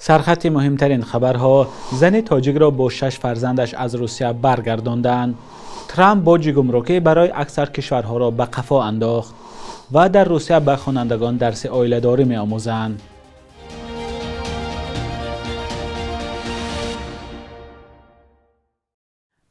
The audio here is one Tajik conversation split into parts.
Сархати муҳимтарин хабарҳо: зани тоҷикро бо 6 фарзандаш аз Русия баргардонданд. Трамп боҷи гумрукӣ барои аксар кишварҳоро ба қафо андохт ва дар Русия ба хонандагон дарси оиладорӣ меомӯзанд.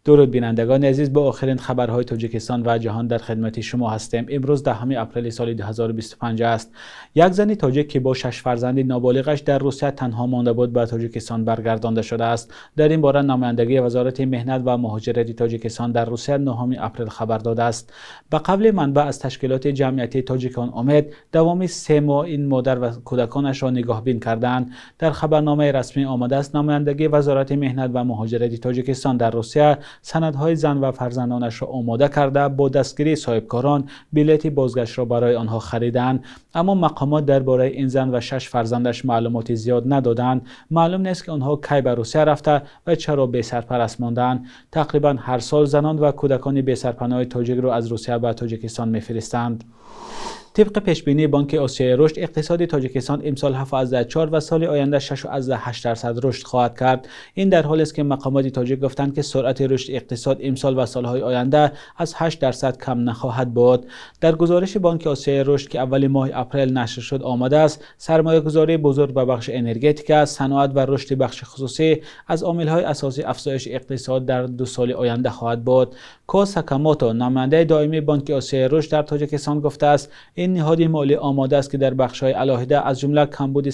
Дуруд бинандагони азиз, бо охирин хабарҳои Тоҷикистон ва ҷаҳон дар хидмати шумо ҳастем. Имрӯз 10 апрели соли 2025 аст. Як зани тоҷик, ки бо 6 фарзанди ноболиғаш дар Русия танҳо монда буд, ба Тоҷикистон баргардонда шудааст. Дар ин бора намояндагии Вазорати меҳнат ва муҳоҷирати Тоҷикистон дар Русия 9 апрел хабар додааст. Ба қавли манбаъ аз ташкилоти ҷамъиятии Тоҷикон Умед, давоми 3 моҳ ин модар ва кӯдаконашро нигаҳбин кардаанд. Дар хабарномаи расмӣ омадааст, намояндагии Вазорати меҳнат ва муҳоҷирати Тоҷикистон дар Русия санадҳои зан ва фарзандонашро омода карда, бо дастгирии соҳибкорон билети бозгаштро барои онҳо харидаанд. Аммо мақомот дар бораи ин зан ва 6 фарзандаш маълумоти зиёд надоданд. Маълум нест, ки онҳо кай ба Русия рафта ва чаро бесарпараст мондаанд. Тақрибан ҳар сол занон ва кӯдакони бесарпаноҳи тоҷикро аз Русия ба Тоҷикистон мефиристанд. Тибқи пешбинии Бонки Осиёи Рушд, иқтисоди Тоҷикистон имсол 7,4 ва соли оянда 6,8% рушд хоҳад кард. Ин дар ҳолест, ки мақомоти тоҷик гуфтанд, ки суръати рушди иқтисод имсол ва солҳои оянда аз 8% кам нахоҳад буд. Дар гузориши Бонки Осиёи Рушд, ки аввали моҳи апрел нашр шуд, омадааст, сармоягузории бузург ба бахши энергетика, саноат ва рушди бахши хусусӣ аз омилҳои асосии афзоиши иқтисод дар 2 соли оянда хоҳад буд. Ко Сакамото, намояндаи доимии Бонки Осиёи Рушд дар Тоҷикистон, гуфтааст, ин ниҳоди молӣ омода аст, ки дар бахшҳои алоҳида аз ҷумла камбуди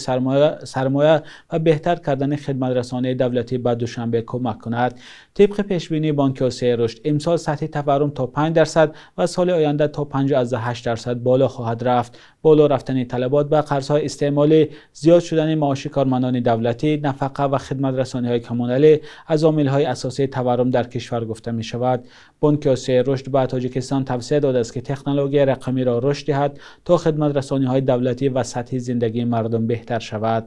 сармоя ва беҳтар кардани хидматрасонии давлатӣ ба Душанбе кӯмак кунад. Тибқи пешбинии Бонки Осиёи Рушд, имсол сатҳи таваррум то 5% ва соли оянда то 5,8% боло хоҳад рафт. Боло рафтани талабот ба қарзҳои истеъмолӣ, зиёд шудани маоши кормандони давлатӣ, нафақа ва хидматрасониҳои коммуналӣ аз омилҳои асосии таваррум дар кишвар гуфта мешавад. Бонки Осиёи Рушд ба Тоҷикистон тавсия додааст, ки технологияи рақамиро рушд диҳад то хидматрасониҳои давлатӣ ва сатҳи зиндагии мардум беҳтар шавад.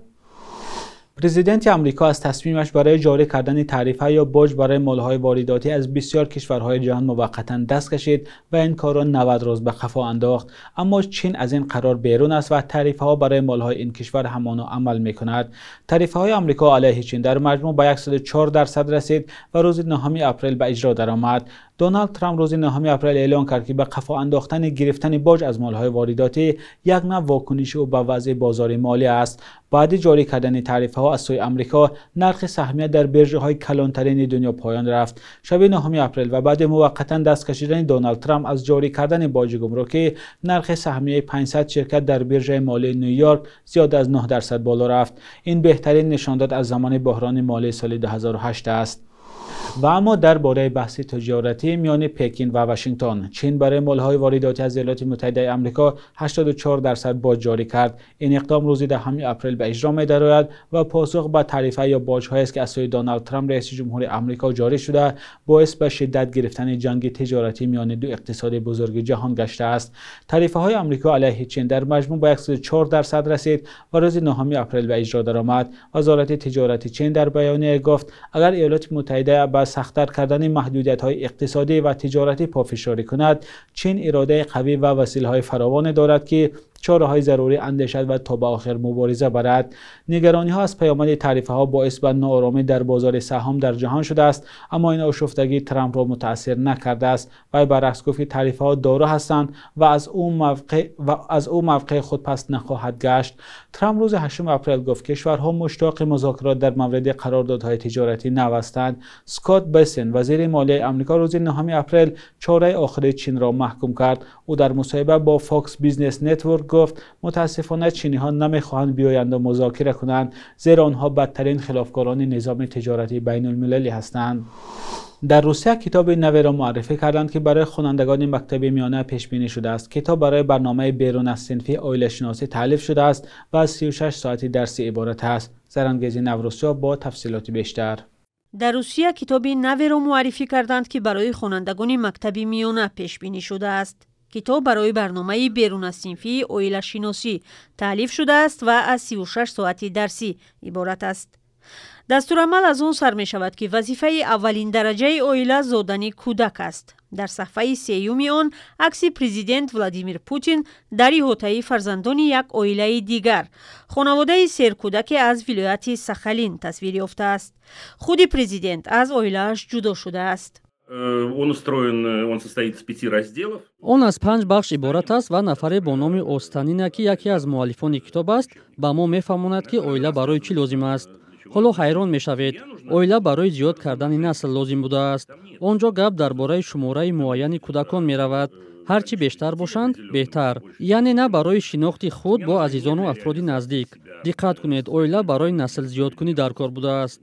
Президенти Амрико аз тасмимаш барои ҷорӣ кардани тарифа ё боҷ барои молҳои воридотӣ аз бисёр кишварҳои ҷаҳон муваққатан даст кашид ва ин корро 90 рӯз ба қафо андохт. Аммо Чин аз ин қарор берун аст ва тарифаҳо барои молҳои ин кишвар ҳамоно амал мекунад. Тарифаҳои Амрико алайҳи Чин дар маҷмӯъ ба 104% расид ва рӯзи 9 апрел ба иҷро даромад. Доналд Трамп рӯзи 9 апрел эълон кард, ки ба қафо андохтани гирифтани боҷ аз молҳои воридотӣ як нав вокуниши ӯ ба вазъи бозори молӣ аст. Баъди ҷорӣ кардани тарифаҳо аз сӯи Амрико, нархи саҳмия дар биржаҳои калонтарини дунё поён рафт. Шаби 9 апрел ва баъди муваққатан даст кашидани Доналд Трамп аз ҷорӣ кардани боҷи гумрукӣ, нархи саҳмияи 500 ширкат дар биржаи молии Нью-Йорк зиёд аз 9% боло рафт. Ин беҳтарин нишондод аз замони бӯҳрони молии соли 2008 аст. Ва аммо дар бораи баҳси тиҷоратӣ миёни Пекин ва Вашингтон, Чин барои молҳои воридотӣ аз Иёлоти Муттаҳидаи Амрико 84% боҷ ҷорӣ кард. Ин иқдом рӯзи 10 апрел ба иҷро медарояд ва посух ба тарифа ё боҷҳоест, ки аз сӯи Доналд Трамп, раиси ҷумҳури Амрико, ҷорӣ шуда, боис ба шиддат гирифтани ҷанги тиҷоратӣ миёни ду иқтисоди бузурги ҷаҳон гаштааст. Тарифаҳои Амрико алайҳи Чин дар маҷмӯъ ба 104% расид ва рӯзи 9 апрел ба иҷро даромад. Вазорати тиҷорати Чин дар баёнияе гуфт, агар Иёлоти Муттаҳида ба сахттар кардани маҳдудиятҳои иқтисодӣ ва тиҷоратӣ пофишорӣ кунад, Чин иродаи қавӣ ва василаҳои фаровоне дорад, ки чораҳои зарурӣ андешад ва то ба охир мубориза барад. Нигарониҳо аз паёмади тарифаҳо боис ба нооромӣ дар бозори саҳом дар ҷаҳон шудааст, аммо ин ошуфтагӣ Трампро мутаассир накардааст. Вай баръакс гуфт, ки тарифаҳо дору ҳастанд ва аз ӯ мавқеи худ пас нахоҳад гашт. Трамп рӯзи 8 апрел гуфт, кишварҳо муштоқи музокирот дар мавриди қарордодҳои тиҷоратӣ нав ҳастанд. Скотт Бессент, вазири молияи Амрико, рӯзи 9 апрел чораи охири Чинро маҳкум кард. Ӯ дар мусоҳиба бо Fox Business Network гуфт, мутаассифона чиниҳо намехоҳанд биёянд ва музокира кунанд, зеро онҳо бадтарин хилофкорони низоми тиҷоратии байналмилалӣ ҳастанд. Дар Русия китоби наверо муаррифӣ карданд, ки барои хонандагони мактаби миёна пешбинӣ шудааст. Китоб барои барномаи берун аз синфии оилашиносӣ таълиф шудааст ва аз 36 соати дарсӣ иборат аст. Зарангези Наврӯзшоҳ бо тафсилоти бештар. Дар Русия китоби наверо муаррифӣ карданд, ки барои хонандагони мактаби миёна пешбинӣ шудааст. Китоб барои барномаи берун аз синфии оилашиносӣ таълиф шудааст ва аз 36 соати дарсӣ иборат аст. Дастурамал аз он сар мешавад, ки вазифаи аввалин дараҷаи оила зодани кӯдак аст. Дар саҳфаи сеюми он акси президент Владимир Путин дар иҳотаи фарзандони як оилаи дигар, хонаводаи серкӯдаке аз вилояти Сахалин тасвир ёфтааст. Худи президент аз оилааш ҷудо шудааст. Он устроен, он состоит из пяти разделов. Он аз панҷ бахш иборат аст ва нафаре бо номи Останина, ки яке аз муаллифони китоб аст, ба мо мефаҳмонад, ки оила барои чӣ лозим аст. Ҳоло ҳайрон мешавед. Оила барои зиёд кардани насл лозим будааст. Он ҷо гап дар бораи шумораи муайяни кӯдакон меравад. Ҳар чӣ бештар бошанд, беҳтар. Яъне на барои шинохти худ бо азизону афроди наздик. Диққат кунед, оила барои наслзиёдкунӣ дар кор будааст.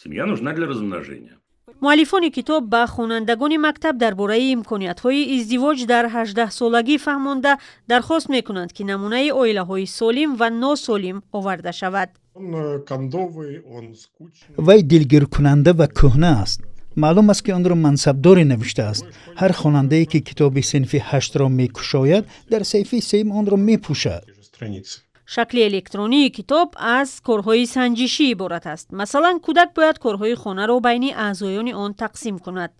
Семья нужна для размножения. Муаллифони китоб ба хонандагони мактаб дар бораи имкониятҳои издивоҷ дар 18-солагӣ фаҳмонда, дархост мекунанд, ки намунаи оилаҳои солим ва носолим оварда шавад. Вай дилгиркунанда ва кӯҳна аст. Маълум аст, ки онро мансабдоре навиштааст. Ҳар хонандае, ки китоби синфи ҳаштро мекушояд, дар саҳифаи сеюм онро мепӯшад. Шакли электронии китоб аз корҳои санҷишӣ иборат аст. Масалан, кӯдак бояд корҳои хонаро байни аъзоёни он тақсим кунад.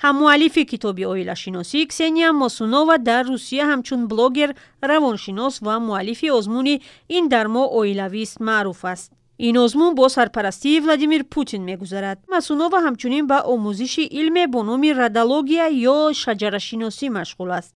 Ҳаммуаллифи китоби оилашиносӣ Ксения Мосунова дар Русия ҳамчун блогер, равоншинос ва муаллифи озмуни «Ин дар мо оилавист» маъруф аст. Ин озмун бо сарпарастии Владимир Путин мегузарад. Мосунова ҳамчунин ба омӯзиши илме бо номи родология ё шаҷарашиносӣ машғул аст.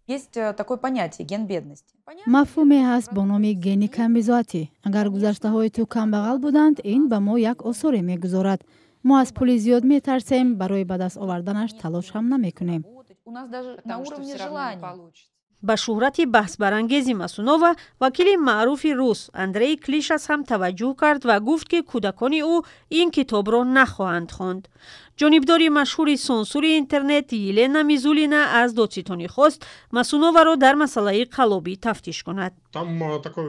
Есть такое понятие ген бедности. Мафҳуме ҳаст бо номи гени камбизоатӣ. Агар гузаштаҳои ту камбағал буданд, ин ба мо як осоре мегузорад. Мо аз пули зиёд метарсем, барои ба даст оварданаш талош ҳам намекунем. У нас даже на уровне желаний. Ба шӯҳрати баҳсбарангези Масунова вакили маъруфи рус Андрей Клишас ҳам таваҷҷӯҳ кард ва гуфт, ки кӯдакони ӯ ин китобро нахоҳанд хонд. Ҷонибдори машҳури сансури интернет Елена Мизулина аз додситонӣ хост, Масуноваро дар масъалаи қаллобӣ тафтиш кунад. Там такое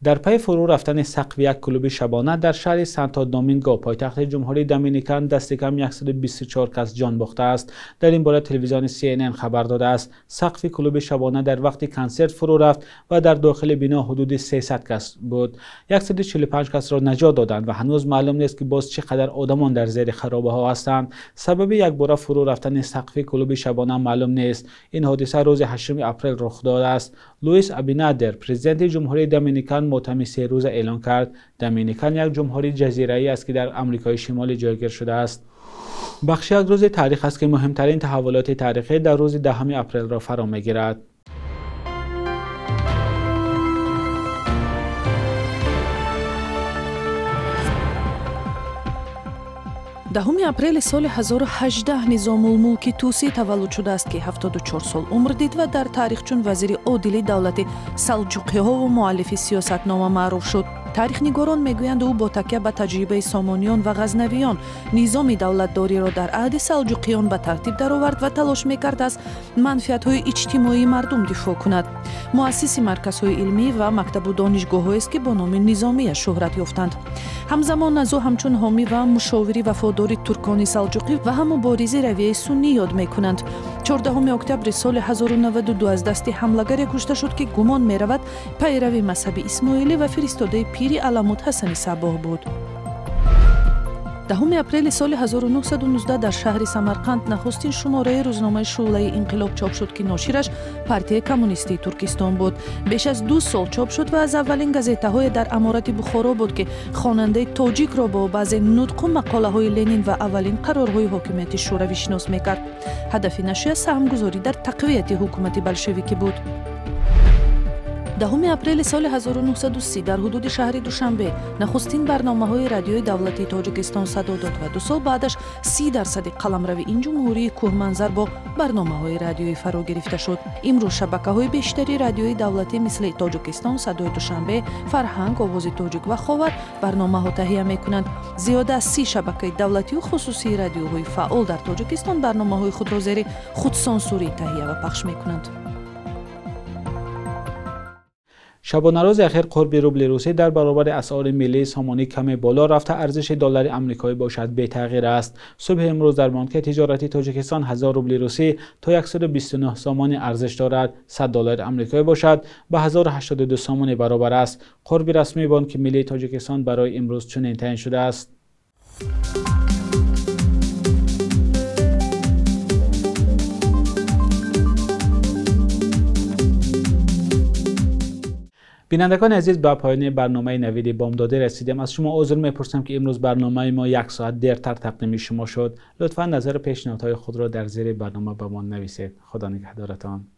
Дар пайи фурӯ рафтани сақфи як клуби шабона дар шаҳри Санто Доминго, пойтахти Ҷумҳурии Доминикан, дасти кам 124 кас ҷон бохтааст. Дар ин бора телевизиони CNN хабар додааст. Сақфи клуби шабона дар вақти консерт фурӯ рафт ва дар дохили бино ҳудуди 300 кас буд. 145 касро наҷот доданд ва ҳанӯз маълум нест, ки боз чӣ қадар одамон дар зери харобаҳо ҳастанд. Сабаби якбора фурӯ рафтани сақфи клуби шабона маълум нест. Ин ҳодиса рӯзи 8 апрел рух додааст. Луис Абинадер, президенти Ҷумҳурии Доминикан, мотами серӯза эълон кард. Доминикан як ҷумҳурии ҷазираӣ аст, ки дар Амрикои Шимолӣ ҷойгир шудааст. Бахши як рӯзи таърих аст, ки муҳимтарин таҳаввулоти таърихӣ дар рӯзи 10 апрелро фаро мегирад. 10 апрели соли 1018 Низомулмулки Тусӣ таваллуд шудааст, ки 74 сол умр дид ва дар таърих чун вазири одили давлати Салҷуқиҳову муаллифи сиёсатнома маъруф шуд. Таърихнигорон мегӯянд, ӯ бо такя ба таҷрибаи Сомониён ва Ғазнавиён низоми давлатдориро дар аҳди Салҷуқиён ба тартиб даровард ва талош мекард, аз манфиатҳои иҷтимоии мардум дифоъ кунад. Муассиси марказҳои илмӣ ва мактабу донишгоҳҳоест, ки бо номи Низомия шӯҳрат ёфтанд. Ҳамзамон аз ӯ ҳамчун ҳомӣ ва мушовири вафодори туркони салҷуқӣ ва ҳам муборизи равияи суннӣ ёд мекунанд. 14 октябри соли 1092 аз дасти ҳамлагаре кушта шуд, ки гумон меравад, пайрави мазҳаби исмоилӣ ва фиристодаи пири Аламут Ҳасани Сабоҳ буд. 10 апрели соли 1919 дар шаҳри Самарқанд нахустин шумораи рӯзномаи «Шӯълаи инқилоб» чоп шуд, ки ношираш Партияи коммунистии Туркистон буд. Беш аз 2 сол чоп шуд ва аз аввалин газетаҳое дар аморати Бухоро буд, ки хонандаи тоҷикро бо баъзе нутқу мақолаҳои Ленин ва аввалин қарорҳои ҳокимияти шӯравӣ шинос мекард. Ҳадафи нашрия саҳмгузорӣ дар тақвияти ҳукумати болшевикӣ буд. 10 апрели соли 1930 дар ҳудуди шаҳри Душанбе нахустин барномаҳои радиои давлатии Тоҷикистон садо дод ва 2 сол баъдаш 30% қаламрави ин ҷумҳурии кӯҳманзар бо барномаҳои радиоӣ фаро гирифта шуд. Имрӯз шабакаҳои бештари радиои давлатӣ мисли Тоҷикистон, Садои Душанбе, Фарҳанг, Овози Тоҷик ва Ховар барномаҳо таҳия мекунанд. Зиёда аз 30 шабакаи давлатию хусусии радиоҳои фаъол дар Тоҷикистон барномаҳои худро зери худсонсурӣ таҳия ва пахш мекунанд. Шабонарӯзи ахир қурби рубли русӣ дар баробари асъори миллии сомонӣ каме боло рафта, арзиши доллари амрикоӣ бошад бетағйир аст. Субҳи имрӯз дар бонки тиҷоратии Тоҷикистон 1000 рубли русӣ то 129 сомонӣ арзиш дорад, 100 доллари амрикоӣ бошад ба 1082 сомонӣ баробар аст. Қурби расмии Бонки миллии Тоҷикистон барои имрӯз чунин таъин шудааст. Бинандагони азиз, ба поёни барномаи Навиди Бомдодӣ расидем. Аз шумо узр мепурсам, ки имрӯз барномаи мо 1 соат дертар тақдими шумо шуд. Лутфан назар ва пешниҳодҳои худро дар зери барнома ба мо нависед. Худо нигаҳдоратон.